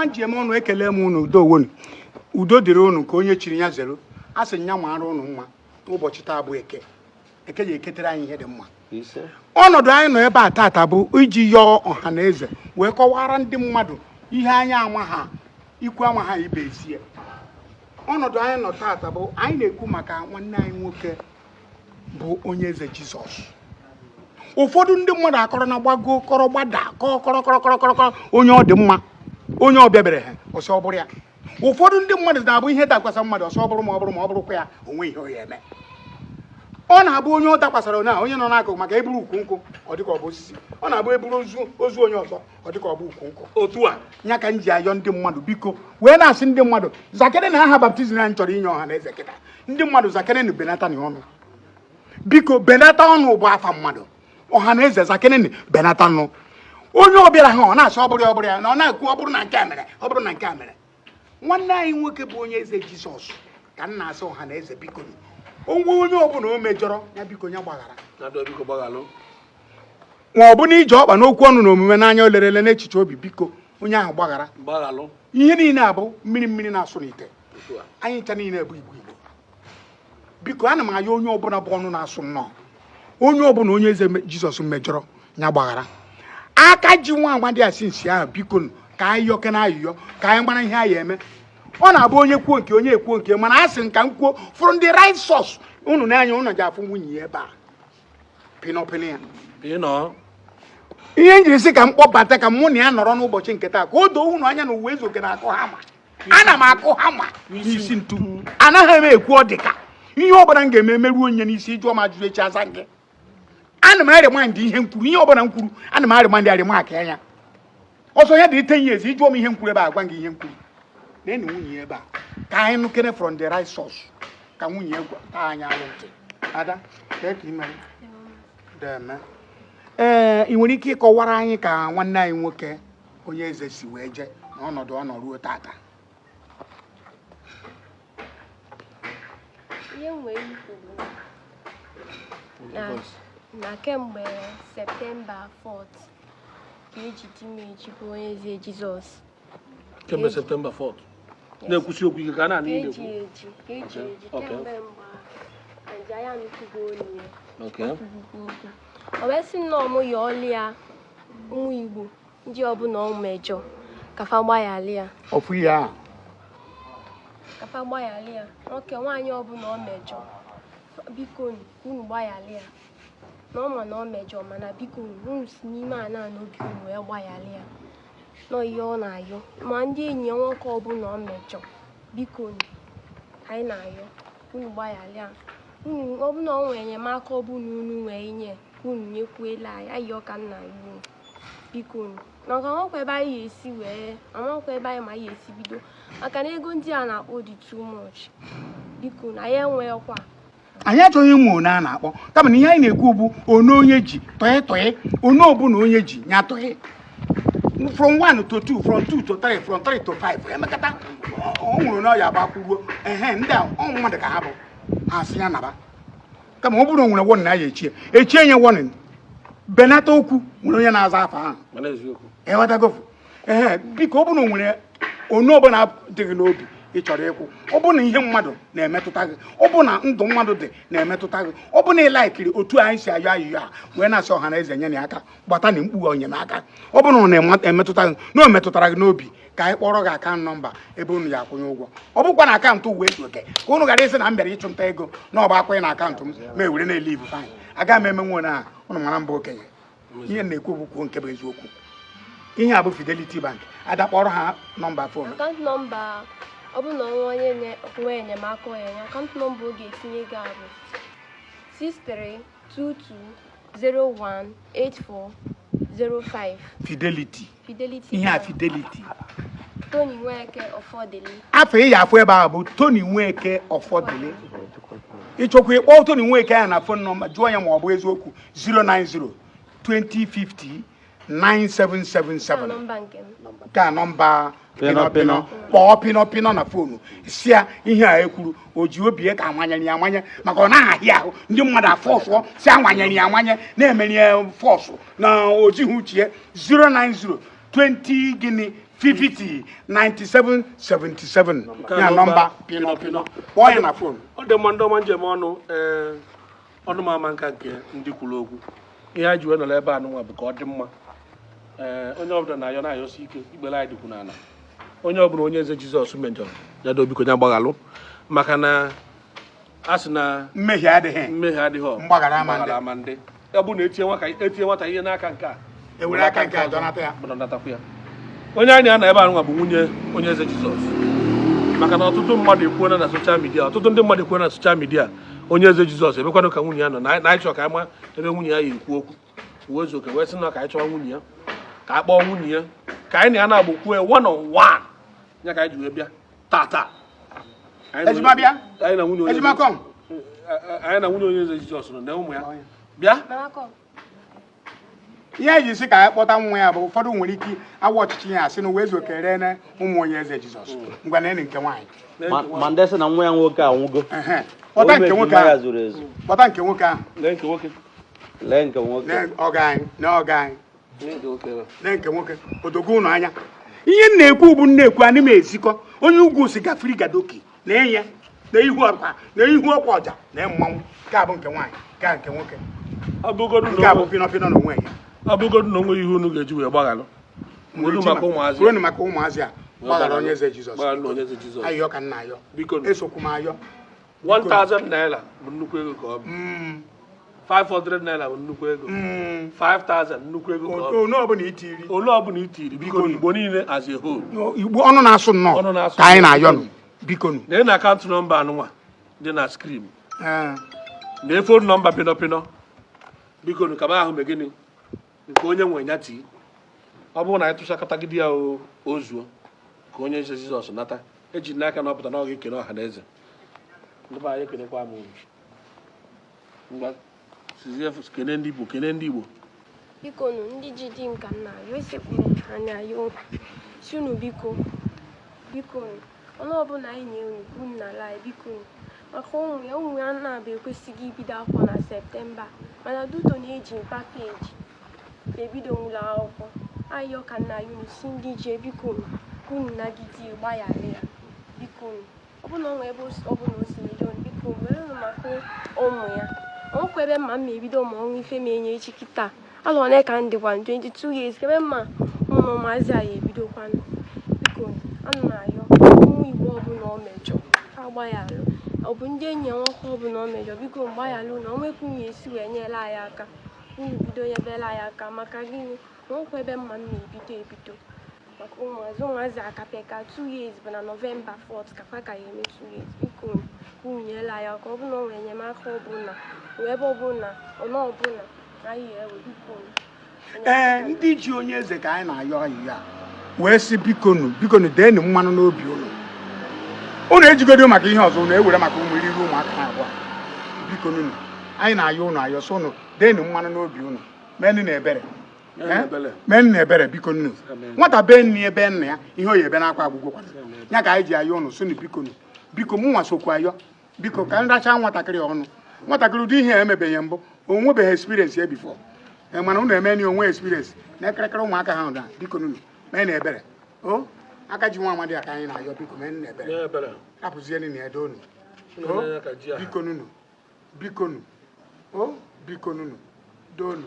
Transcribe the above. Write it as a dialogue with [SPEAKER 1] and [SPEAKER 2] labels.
[SPEAKER 1] Ọma nji eme ọnụ, ekele m unu. Udo wonu, udo dịrị unu. Ka onye chiri ya zere. A sị nya mara unu mma ụbọchị taa bụ Eke. Eke ya eketere anyị ihe dị mma.
[SPEAKER 2] Ise.
[SPEAKER 1] Ọnọdụ anyị nọ ebe a tata bụ iji yọọ ọha na eze wee kọwara ndị mmadụ ihe anyị ama ha ikwu ama ha ibe esie. Ọnọdụ anyị nọ tata bụ anyị na-ekwu maka nwanne anyị nwoke bụ Onye Eze Jizọs. Ụfọdụ ndị mmadụ akọrọ na gbago kọrọ gbada kọọ kọrọ kọrọ kọrọ kọrọ kọrọ. Onye ọ dị mma, onye ọbịa bere ha ọsọ ọ bụrụ ya. Ụfọdụ ndị mmadụ na-abụ ihe dakwasa mmadụ ọsọ ọ bụrụ, ma ọ bụrụ ma ọ bụrụkwa ya onwe ihe ọ ya eme. Ọ na-abụ onye ọ dakwasara onye a, onye nọ n'akụkụ, maka eburu ukwu nkụ ọ dịka ọ bụ osisi. Ọ na-abụ eburu ozu ozu onye ọzọ, ọ dịka ọ bụ ukwu nkụ.
[SPEAKER 2] Otu a.
[SPEAKER 1] Ya ka m ji ayọ ndị mmadụ, biko, wee na-asị ndị mmadụ zakere na aha baptism anyị chọrọ inye ọha na eze kịta. Ndị mmadụ, zakere na benata na ọnụ, biko, benata ọnụ bụ afa mmadụ. Ọha na eze, zakere na benata ọnụ. Onye ọbịara ha, ọ na-asị ọ bụrụ ya, ọ bụrụ ya, na ọ na-ekwu ọ bụrụ na nke a mere, ọ bụrụ na nke a mere. Nwanne anyị nwoke bụ Onye Eze Jizọs, ka m na-asị ọha na eze, biko, onwe onye ọbụla o mejọrọ ya, biko, ya gbaghara.
[SPEAKER 2] Na-adọ, biko, gbaghalụ.
[SPEAKER 1] Ma ọ bụ na ije ọkpa n'okwu ọnụ na omume, n'anya olerele, n'echiche obi, biko, onye ahụ gbaghara.
[SPEAKER 2] Gbaghalụ.
[SPEAKER 1] Ihe niile abụ mmiri mmiri na-asụ n'ite.
[SPEAKER 2] Otu a.
[SPEAKER 1] Anyị ncha niile bụ Igbo. Igbo, biko, ana m ayọ onye ọbụla bụ ọnụ na-asụ nnọọ, onye ọbụla Onye Eze Jizọs mejọrọ, ya gbaghara. Aka ji nwa amadi asị nsi ahụ, biko nụ, ka anyị yọke na ayịyọ ka anyị mara ihe anyị eme. Ọ na-abụ onye kwuo nke onye ekwuo nke, mana a sị nka m kwuo fụrụ ndị right source. Unu n'anya unu ji afụ nwunye ya ebe a, pịnọpịnọ ya.
[SPEAKER 2] Pịnọ.
[SPEAKER 1] Ihe m jiri sị ka m kpọbata ka mụ na ya nọrọ n'ụbọchị nke taa, ka o doo unu anya na uwe ezoke na-akụ hama. Ana m akụ hama n'isi ntu, anaghị m ekwu. Ọ dịka ihe ọbụla m ga-eme emeruo onye n'isi. Jụọ m ajụjụ echi, aza gị. Ana m arịmandị ihe m kwuru. Ihe ọbụla m kwuru, ana m arịmandị arịmak anya ọsọ ya dị 10 years. Ịjụọ m ihe m kwuru ebe a, agwa gị ihe m kwuru. Na-eni nwunye ya ebe a, ka anyị nụkene from the right source, ka nwunye ya taa anyị alụ ntị. Ada, kee ka ị mere? Deme. Ee, ị nwere ike ịkọwara anyị ka nwanne anyị nwoke Onye Eze si wee jee na ọnọdụ ọ nọ ruo tata?
[SPEAKER 3] Ihe m nwere ikwu bụ na kemgbe September 4th ka eji di m eji bụ Onye Eze Jizọs.
[SPEAKER 2] Kemgbe September 4th. Na-ekwusi okwu ike ka a na-anụ
[SPEAKER 3] ka
[SPEAKER 2] ihe
[SPEAKER 3] eji
[SPEAKER 2] na-ekwu.
[SPEAKER 3] Eji ka eji eji kemgbe mgbe a anyị anụkwugo olu ya. Kwugo okwu, o wee sị nnọọ mụ yọọlụ ya, ụmụ Igbo ndị ọbụla ọ mejọ, ka fa gbaghalị ya.
[SPEAKER 1] Ofu ihe ahụ.
[SPEAKER 3] Ka fa gbaghalị ya. Nwoke nwaanyị ọbụla ọ mejọ, biko unu gbaghalị ya, na ọ ma na ọ mejọ, mana biko unu si n'ime ana n'obi unu wee gbaghalị ya. Nọ ihe ọ na-ayọ, ma ndị enyi ya nwoke ọbụla ọ mejọ, biko anyị na-ayọ unu gbaghalị ya. Unu ọbụla ọ nwere enyemaka ọbụla unu nwee inye, ka unu nyekwuela anyị. Ayọ ka m na-ayọ unu, biko unu, maka amakwa ebe anyị ga-esi wee, amakwa ebe anyị ma anyị ga-esi bido, maka na ego ndị a na-akpọ dị too much. Biko, na anyị enweghịkwa.
[SPEAKER 1] Anyị achọghị ịmụ one a na-akpọ, kama na ihe anyị na-ekwu bụ one onye ji tọị tọị, one ọbụla onye ji ya tọị, from 1 to 2, from 2 to 3, from 3 to 5. Emekata ọ nwere na ọ ya agbakwuruo ehe. Ndị a, ọ mmadụ ka ha bụ, ha sị ya naba. Kama ọ bụrụ na o nwere warning, ya echie echie nye warning, benata okwu. Nwere onye na-aza afa ahụ.
[SPEAKER 2] Mana eziokwu.
[SPEAKER 1] Ịghọtagofu? Ehe, biko, ọ bụrụ na o nwere onye ọbụla dị gị n'obi ị chọrọ ịkwụ, ọ bụrụ na ihe mmadụ na-emetụta gị, ọ bụ na ndụ mmadụ dị na-emetụta gị, ọ bụ na ị laikiri otu anyị si ayọ ayịyọ a wee na-asị ọha na eze nye na aka gbata na mkpu enyemaka, ọ bụrụ na ọ na-emetụta gị, na o metụtara gị n'obi, ka anyị kpọrọ gị account number ebe unu ya akwụnye ụgwọ. Ọ bụkwa na account uwe ezu oke, ka unu ghara ịsị na m bịara ịchụnta ego na ọ bụ akwụnye na account m ma ewere na-ele ibu fine. Agaghị m emenwe na unu mara mba okenye. Ihe m na-ekwu bụ kwuo nke bụ eziokwu. Ihe a bụ Fidelity Bank. Ada, kpọrọ ha number phone.
[SPEAKER 3] Account number, ọ bụrụ na ọnwa onye nwee enyemaka ọ ya enye, account number ọ ga-etinye ego a bụ 6322018405.
[SPEAKER 1] Fidelity.
[SPEAKER 3] Fidelity
[SPEAKER 1] Ihe a
[SPEAKER 3] Bank.
[SPEAKER 1] Fidelity.
[SPEAKER 3] Tony Nweke Ọfọdịlị.
[SPEAKER 1] Afọ ị ya afụ ebe ahụ bụ Tony Nweke Ọfọdụlị. Ịchọkwa ịkpọ Tony Nweke ya na phone number, jụọ ya ma ọ bụ eziokwu, 090 2050 9777.
[SPEAKER 3] Number nke m.
[SPEAKER 1] Nke a number
[SPEAKER 4] Pịnọ.
[SPEAKER 1] Pịnọ pịnọ. Kpọọ pịnọ pịnọ na phone, si ya ihe a ekwuru, o ji obi ya ka amanyere ya amanye, maka ọ naghị ahịa ahụ ndị mmadụ afọsụọ si amanyere ya amanye, na-emere ya force na o jighị uche ya. 090 20 gịnị? 50 97 77.
[SPEAKER 2] Nke a
[SPEAKER 1] Ya
[SPEAKER 2] nọmba
[SPEAKER 1] nọmba Pino Pino, kpọọ ya na phone.
[SPEAKER 2] Ọ dị mma. Ndị ọma njem ọnụ, ee, ọnụ m ama nka nke ndị kwuru okwu. Ihe anyị ji wee nọrọ ebe a nụnwa bụ ka ọ dị mma. Ee, onye ọbụla na-ayọ, na-ayọsi ike, ikpere anyị dịkwu n'ala. Onye ọbụla onye eze Jizọs mejọrọ ya, do biko, ya gbaghalụ, maka na a sị na
[SPEAKER 1] mmehie adịghị
[SPEAKER 2] mmehie adịghị
[SPEAKER 1] mgbaghara ama ndị.
[SPEAKER 2] Mgbaghara ama ndị. Ya bụ na etinye nwata ihe n'aka nke a,
[SPEAKER 1] ewere aka nke a dọnata ya.
[SPEAKER 2] Dọnatakwa ya. Onye anyị na-anọ ebe a nwa bụ nwunye onye eze Jizọs, maka na ọtụtụ mmadụ ekwuola na social media, ọtụtụ ndị mmadụ ekwuola na social media, onye eze Jizọs ebekwanụ ka nwunye ya nọ, na anyị chọrọ ka anyị ma ebe nwunye ya yi ekwu okwu. Uwe oke wee sị na ka anyị chọwa nwunye ya, ka a kpọọ nwunye ya, ka anyị na ya na-agbụ kwuo one on one. Ya ka anyị ji wee bịa tata. Anyị na
[SPEAKER 1] Ejima bịa.
[SPEAKER 2] Anyị na nwunye onye
[SPEAKER 1] Ejima, come.
[SPEAKER 2] Anyị na nwunye onye eze Jizọs nọ na ụmụ ya bịa.
[SPEAKER 3] Mama, come.
[SPEAKER 1] Ihe eji sị ka anyị kpọta nwa ya bụ ụfọdụ nwere ike awa ọchịchị ya asị na Uwe Ezuoke ree na ụmụ onye eze Jizọs. Ngwa, na nke nwaanyị.
[SPEAKER 4] Ma ndị sị na nwa ya nwoke anwụgo.
[SPEAKER 1] Ehe. Kpọta nke
[SPEAKER 4] Ome
[SPEAKER 1] nwoke
[SPEAKER 4] ejima ya
[SPEAKER 1] ahụ.
[SPEAKER 4] zuru ezu.
[SPEAKER 1] Kpọta nke nwoke ahụ.
[SPEAKER 2] Lee nke nwoke.
[SPEAKER 4] Lee nke nwoke.
[SPEAKER 1] Na ọga anyị, na ọga anyị.
[SPEAKER 2] Lee nke nwoke ebe a.
[SPEAKER 1] Na nke nwoke odogo ụnụ anya. Ihe m na-ekwu bụ m na-ekwu anyị m ezikọ onye ugwu si gafiri gadoki na enye na ihu ọkwa, na ihu ọkwa ọja na mmanwụ. Nke a bụ nke nwaanyị, nke a nke nwoke.
[SPEAKER 2] Ọ bụgodu na
[SPEAKER 1] Nke a bụ
[SPEAKER 2] onwe
[SPEAKER 1] Pino Pino na onwe ya.
[SPEAKER 2] Ọ bụgodu na onwe ihe unu ga-eji wee gbaghalụ welu maka ụmụazị.
[SPEAKER 1] Kwuonu maka ụmụazị a, gbaghara onye eze Jizọs.
[SPEAKER 2] Gbaghalụ onye eze Jizọs.
[SPEAKER 1] Ayọ ka nna ayọ.
[SPEAKER 2] Biko.
[SPEAKER 1] Esokwu m ayọ.
[SPEAKER 2] 1000 naira bụ nnukwu ego ka ọ bụ. 500 naira bụ nnukwu ego. 5000 nnukwu ego ka ọ bụ.
[SPEAKER 1] Onye ọbụla itiri.
[SPEAKER 2] Ole ọbụla itiri, biko, Igbo niile as a whole.
[SPEAKER 1] Igbo ọnụ na-asụ nnọọ
[SPEAKER 2] Ọnụ na-asụ.
[SPEAKER 1] ka anyị na-ayọ nụ, biko nụ.
[SPEAKER 2] Na na account number anụnwa dị na screen.
[SPEAKER 1] Ee.
[SPEAKER 2] Na phone number Pino Pino, biko nụ, kaba ahụ mee gịnị nke onye nwe ya tii. Ọ bụrụ na anyị tụchakọtagide ya, o zuo ka onye eze Jizọs nata. Eji n'aka na ọ pụta na ọ ga-ekene ọha na eze. Ndị be anyị, ekenekwa m unu. Ngwa, sizie kene ndị Igbo, kene ndị Igbo.
[SPEAKER 3] Biko nụ, ndị ji di m ka m na-ayọ, esekpuru ha na-ayọ si unu, biko, biko nụ, ọnụ ọbụla anyị nye unu ka unu nala anyị, biko nụ, maka ụmụ ya. Ụmụ ya na-abụ ekwesịghị ibido akwụkwọ na September, mana duto na-eji package ebido ụlọ akwụkwọ. Ayọ ka nna ya unu si ndị ji, biko nụ, ka unu nagide, gbaghara ya, biko nụ. Ọ bụ na ọ nwee ebe ọbụla o si medo, biko were maka ụmụ ya. Ọnwekwa ebe mma m ma ebido ma ọnwa ife ma enye echi kịta alụ one ka m dịkwa 22 years, ebe mma ụmụ maazị anyị ebidokwanụ. Biko, ana m ayọ ụmụ Igbo ọbụla o mejọ agbaghalụ. Ọ bụ ndị enyi ya nwoke ọbụla o mejọ, biko mgbaghalụ na onwekwu ya esi wee nyere anyị aka. Unu bido nyebere anyị aka. Maka gịnị? Onwekwa ebe mma m na-ebido ebido maka ụmụazị. Ụmụazị akapịa 2 years bụ na November 4th ka fa ka ya eme 2 years. Biko, unu nyere anyị aka. Ọ bụla o nwere enyemaka ọbụla wee ebe ọbụla ọnụ ọbụla anyị ewe, biko.
[SPEAKER 1] Ee, ndị ji onye eze ka anyị na-ayọ ayịyọ a wee sị, bikonu, bikonu, deenụ mmanụ n'obi unu. Unu ejigodo maka ihe ọzọ, unu ewere maka ụmụ iriri ụmụaka na abụọ. Bikonu unu, anyị na-ayọ unu ayọ sị unu deenụ mmanụ n'obi unu, menụ na ebere.
[SPEAKER 2] Menụ
[SPEAKER 1] Eh?
[SPEAKER 2] ebere.
[SPEAKER 1] Menụ na ebere, biko nnu.
[SPEAKER 2] Amen.
[SPEAKER 1] Nwata bee nne ebe nna ya ihe o yi ebe n'akwa agwụgwọ kwado ya ka anyị ji ayọ unu sị unu bikonu, biko. Mụ nwa sokwa ayọ, biko, ka nracha nwatakịrị ọnụ. Nwatakịrị ụdị ihe a emebeghị mbụ, o nwebeghị experience ya before. Ee, mana unu eme na onwe experience na ekịrịkịrị ụmụaka ha na, biko nunu, mee na ebere. O aka ji nwa amadi ya ka anyị na-ayọ, biko, mee na ebere.
[SPEAKER 2] Mee ebere.
[SPEAKER 1] Rapụzienụ na edo unu.
[SPEAKER 2] Unu na-anya ka ji aha.
[SPEAKER 1] Biko nunu, biko nu, o biko nunu, donu.